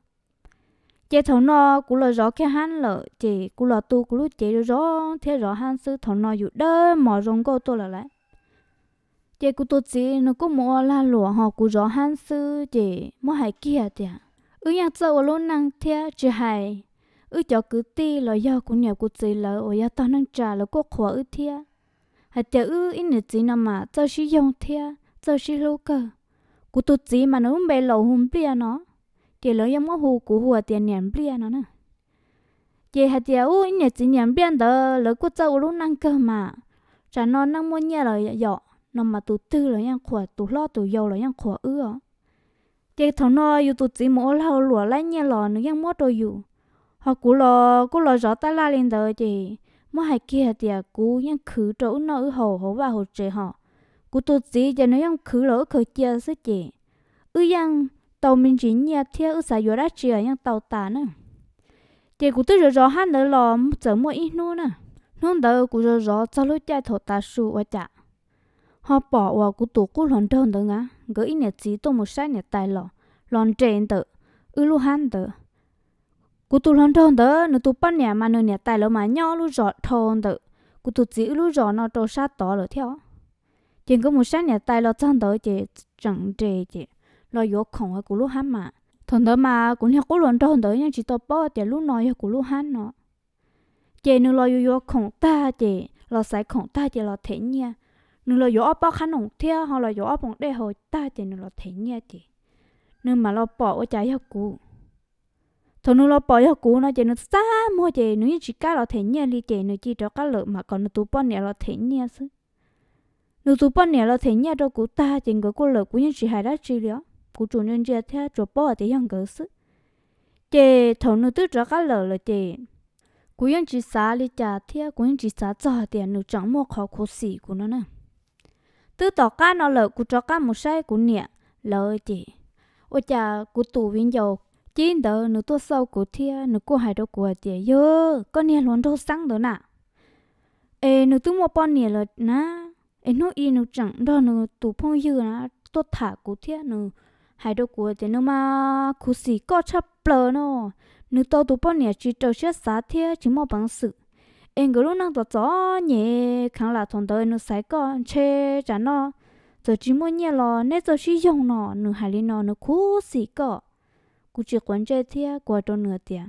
Ces thaum no kuv los zov kiag hab lawm ces kuv los tu kuv lub cev zoo thiab zov hab xwb, thaum no yus dawb mos zoo nkauj tuaj lawm lauj. Ces kuv tus txiv nws kuj mus ua lag luam ho kuv zov hab xwb ces muab hais kiag tias wb yeej txawj ua lub neej thiab tsis hais wb cov kwv tij los yog kuv niam kuv txiv lawv uas yog tog neej tsa lawv kuj qhuas wb thiab hais tias wb ib niam txiv no mas txawj sib yoog thiab txawj sib hlub kawg. Kuv tus txiv mas nws lub npe laus hu Npliaj no, ces lawv yeej muab hu kuv hu tias niam Npliaj no na. Ces hais tias ub ib niam txiv niam Npliaj ntawd lawv kuj txawj ua lub neej kawg mas, tsam no neej muaj nyiaj los yom no mas tus twg los yeej qhuas, tus hlob tus yau los yeej qhuas wb os. Ces thaum no yus tus txiv mus ua lag luam laib nyiaj los nws yeej muab rau yus, ho kuv los kuj los zov taj laj li ntawd ces muab hais kiag tias kuv yeej khwv rau wb noj wb haus hauv vaj hauv tsev ho kuv tus txiv ces nws yeej khwv los wb khaws cia xwb ces wb yeej tau me ntsis nyiaj thiab wb xav yuav dab tsi los yeej tau tas na. Ces kuv twb zov zov hab ntawd los txawm muaj ib hnub na, hnub ntawd kuv zov zov txog lub caij thaum tav su ua cas ho pom uas kuv tus qub hluas nraug ntawd na nkawd ib niam txiv tuaj mus saib niam tais los, los nres ntawm wb lub hab ntawd. Kuv tus hluas nraug ntawd nws tus poj niam mas nws niam tais lawv mas nyob lub zos dhau ntawm kuv tus txiv wb lub zos no rau sab tod lawm thiab os. Ces nkawd mus saib niam tais los txog ntawd ces tseem nres ces los yuav khoom hauv kuv lub hab mas. Thaum ntawd mas kuv niag qub hluas nraug ntawd yeej tsis tau paub tias lub no yog kuv lub hab no. Ces nws los yuav yuav khoom tag ces los xaiv khoom tag ces los them nyiaj. nws los yuav ob pob qhab noom thiab ho los yuav ob poom dej haus tag ces nws los them nyiaj ces nws mam los pom ua cas yog kuv. Thaum nws los pom yog kuv no ces nws txaj muag ces nws yeej tsis kam los them nyiaj li ces nws cia rov qab lawm mam kom nws tus poj niam los them nyiaj xwb. Nws tus poj niam los them nyiaj rau kuv tag ces nkawd kuj lawm kuv yeej tsis hais dab tsi li os, kuv tsuas ntsia ntsia thiab tsuas paub hais tias yog nkawd xwb. Ces thaum nws twb rov qab lawm lawm ces kuv yeej tsis xav li cas thiab kuv yeej tsis xav txog tias nws tseem muaj qhov khuv xim kuv no na. Twb tom qab no lawm kuv rov qab mus saib kuv niam lawv ces ua cas kuv tus viv ncaus Cib ntawd nws tuaj xauj kuv thiab nws kuj hais rau kuv hais tias, yog koj niag hluas nraug Xeeb ntawd na, es nws twb muaj poj niam lawm na, es hnub i nws tseem nrog nws tus phooj ywg na tuaj tham kuv thiab nws hais rau kuv tias nws mas khuv xim koj tshaj plaws no, nws tau tus poj niam tsis raws siab xav thiab tsis muaj peev xwm, es nkawd lub neej txom txom nyem kheev lam thaum ntawd nws xaiv koj ntshe tsam no txawm tsis muaj nyiaj los neb txawj sib yoog no, nws hais li no nws khuv xim koj. Kuv tsis quav ntsej thiab kuv hais rau nws tias,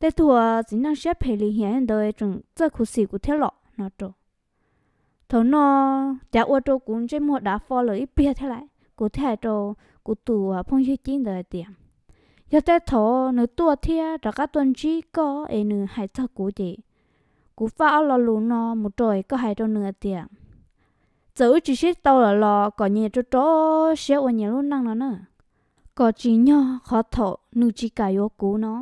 tej tug txiv neej siab phem lim hiam ntawd tseem txawj khuv xim kuv thiab los no rau. Thaum no cas ua rau kuv ntsej muag dav fo lawm ib pliag thiab lawm, kuv thiaj hais rau kuv tus phooj ywg Cib ntawd hais tias, yog tej thaum nws tuaj thiab rov qab tuaj ntsib koj es nws hais txog kuv ces kuv faj ob lo lus no mus rau es koj hais rau nws hais tias, txawm wb tsis sib tau lawm los kom nyias rau rau siab ua nyias lub neej no na, kom tsim nyog qhov thaum nws tsis kam yuav kuv no.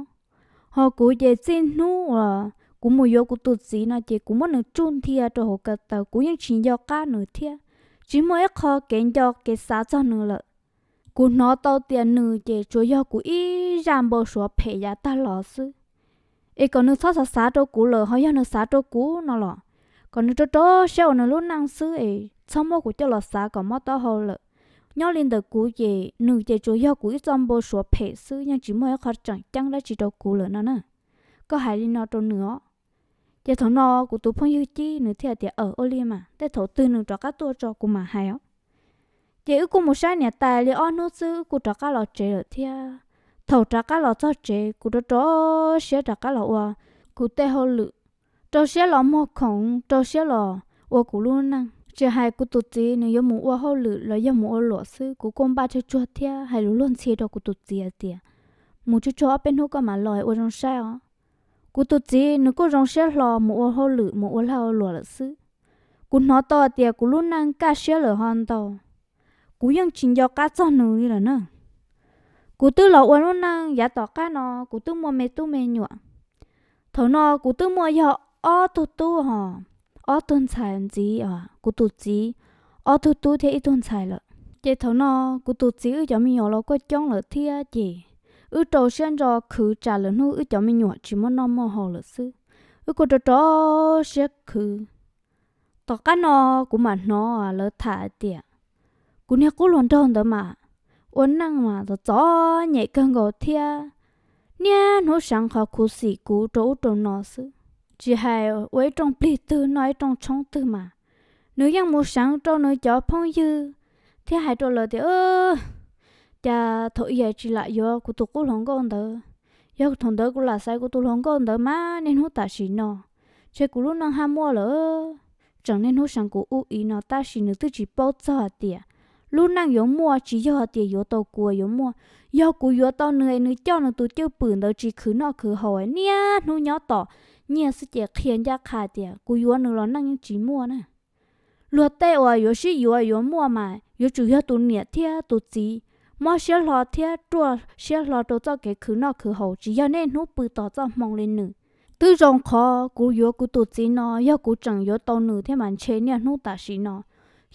Ho kuv ces txij hnub uas kuv mus yuav kuv tus txiv no ces kuv muab nws tsuj nthia rau hauv ko taw, kuv yeej tsis nco qab nws thiab tsis muaj ib qho kev nco kev xav txog nws lawm. Kuv hnov tau tias nws ces tsuas yog kuv ib zaj npau suav phem yav tag los xwb. Es kom nws txhob xav xav rau kuv lawm, ho yog nws xav rau kuv no los kom nws rau rau siab ua nws lub neej xwb es txhob muab kuv coj los xav kom mob taub hau lawm. Nyob li ntawm kuv ces nws ces tsuas yog kuv ib txoj npau suav phem xwb, yeej tsis muaj ib qho tseem ceeb dab tsi rau kuv lawm no na. Koj hais li no rau nws os. Ces thaum no kuv tus phooj ywg Cib nws thiaj tias, aw, ua li mas tej thaum twg nws rov qab tuaj tso kuv mam hais os. Ces wb kuj mus saib niam tais li ob hnub xwb wb kuj rov qab los tsev lawm thiab. Thaum rov qab los txog tsev kuv rau rau siab rov qab los ua kuv tej hauj lwm, rau siab los muag khoom, rau siab los ua kuv lub neej. Tsis hais kuv tus txiv nws yuav mus ua hauj lwm los yog mus ua luam xwb kuv kuj npaj tsuag tsuag thiab hais lus luag ntxhi rau kuv tus txiv hais tias, mus tsuag tsuag ob peb hnub koj mam los ua zoo saib os. Kuv tus txiv nws kuj zoo siab hlo mus ua hauj lwm mus ua lag ua luam lawm xwb. Kuv hnov tau hais tias kuv lub neej kaj siab lawm ho ntau, kuv yeej tsis nco qab txog nws li lawm na. Kuv twb los ua lub neej yav tom qab no kuv twb muaj me tub me nyuam. Thaum no kuv twb muaj yog ob tug tub ho ob tug ntxhais ntxiv, kuv tus txiv ob tug tub thiab ib tug ntxhais lawm. Ces thaum no kuv tus txiv wb cov me nyuam los kuj coob lawm thiab ces wb rau siab ntso khwv tsam lwm hnub wb cov me nyuam tsis muaj noj muaj haus lawm xwb. Wb kuj rau rau siab khwv. Tom qab no kuv mam hnov lawv tham hais tias kuv niag qub hluas nraug ntawd mas ua neej mas txom txom nyem kawg nkaus thiab niaj hnub seev qhov khuv xim kuv rau ub rau no xwb. Tsis hais ua ib rooj plig twg noj ib rooj tshoob twg mas nws yeej mus seev rau nws cov phooj ywg thiab hais rau lawv tias, cas thaum ub tsis lam yuav kuv tus qub hluas nkauj ntawd, yog thaum ntawd kuv lam xaiv kuv tus hluas nkauj ntawd mas niaj hnub tam sim no ntshe kuv lub neej haj muaj lawm. Tseem niaj hnub seev kuv ub i no tab sis nws twb tsis paub txog hais tias lub neej yuav muaj tsis yog hais tias yuav tau kuv yuav muaj. Yog kuv yuav tau nws es nws coj nws tus cwj pwm ntawd tsis khwv noj khwv haus niaj hnub nyob tos nyiaj xwb ces qhia ncaj qha tias kuv yuav nws los neej yeej tsis muaj na. Luag tej uas yuav sib yuav yuav muaj mas yuav tsum yog tus niam thiab tus txiv mob siab hlo thiab ruaj siab hlo rau txoj kev khwv noj khwv haus, tsis yog niaj hnub pw tos txoj hmoo li nws. Twb zoo qhov kuv yuav kuv tus txiv no, yog kuv tseem yuav tau nws thiab mas ntshe niaj hnub tam sim no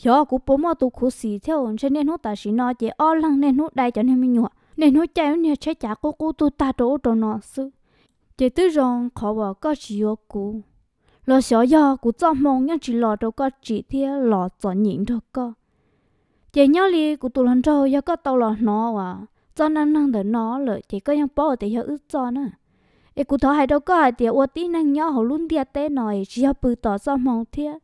xyov kuv puas muaj tus khuv xim thiab, ntshe niaj hnub tam sim no ces ob leeg niaj hnub dai cov niag me nyuam, niaj hnub caij lub niag tsheb cav qub qub tug tag rau ub rau no xwb. Ces twb zoo qhov uas koj tsis yuav kuv, los xyov yog kuv txoj hmoo yeej tsis los rau koj tsim thiab los txom nyem nrog koj. Ces nyob li kuv tus hluas nraug, yog koj tau los hnov uas txoj neej neeg ntawm no lawm ces koj yeej paub tias yog wb txoj na. Es kuv thov hais rau koj hais tias ua tib neeg nyob hauv lub ntiaj teb no es tsis yog pw tos txoj hmoo thiab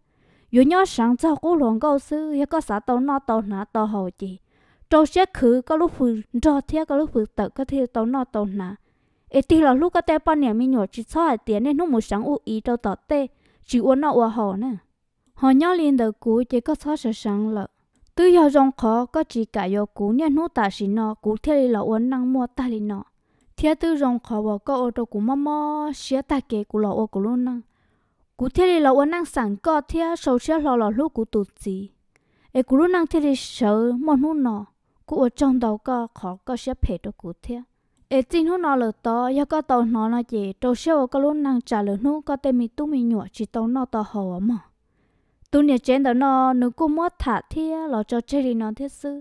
yuav nyob seev txog qub hluas nkauj xwb. Yog koj xav tau noj tau hnav tau haus ces rau siab khwv koj lub hws nrog thiab koj lub hws tawm koj thiaj tau noj tau hnav. Es tig los hlub koj tej poj niam me nyuam, tsis txhob hais tias niaj hnub mus seev ub i rau tom tej tsis ua noj ua haus na. Ho nyob li ntawm kuv ces koj txhob sawv seev lawm. Twb yog zoo qhov koj tsis kam yuav kuv niaj hnub tam sim no kuv thiaj li los ua neej muaj tag li no, thiab twb zoo qhov uas koj ua rau kuv mob mob siab tag kev kuv los ua kuv lub neej. Kuv thiaj li los ua neej xeem koj thiab sau siab hlo los hlub kuv tus txiv, es kuv lub neej thiaj li sawv muaj hnub no. Kuj ua tsaug ntau koj qhov koj siab phem rau kuv thiab. Es txij hnub no lawm tod yog koj tau hnov no ces rau siab ua koj lub neej tsam lwm hnub koj tej me tub me nyuam tsis tau noj tau haus os mog. Tus niam tsev ntawm no nws kuj muab tham thiab los tso tseg li no thiab xwb.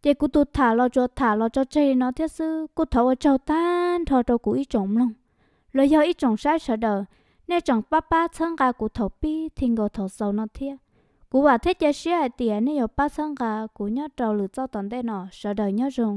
Ces kuv tus tham los tsuas tham los tso tseg li no thiab xwb, kuj thov ua tsaug tag nrho rau kuv ib tsoom mloog los yog ib tsoom saib sawv daws, nej tseem pab pab txhawb nqa kuv thaum pib thiab nkaus thaum xaus no thiab. Kuv vam thiab cia siab hais tias nej yuav pab txhawb nqa kuv nyob rau lwm txoj tom ntej no. Sawv daws nyob zoo.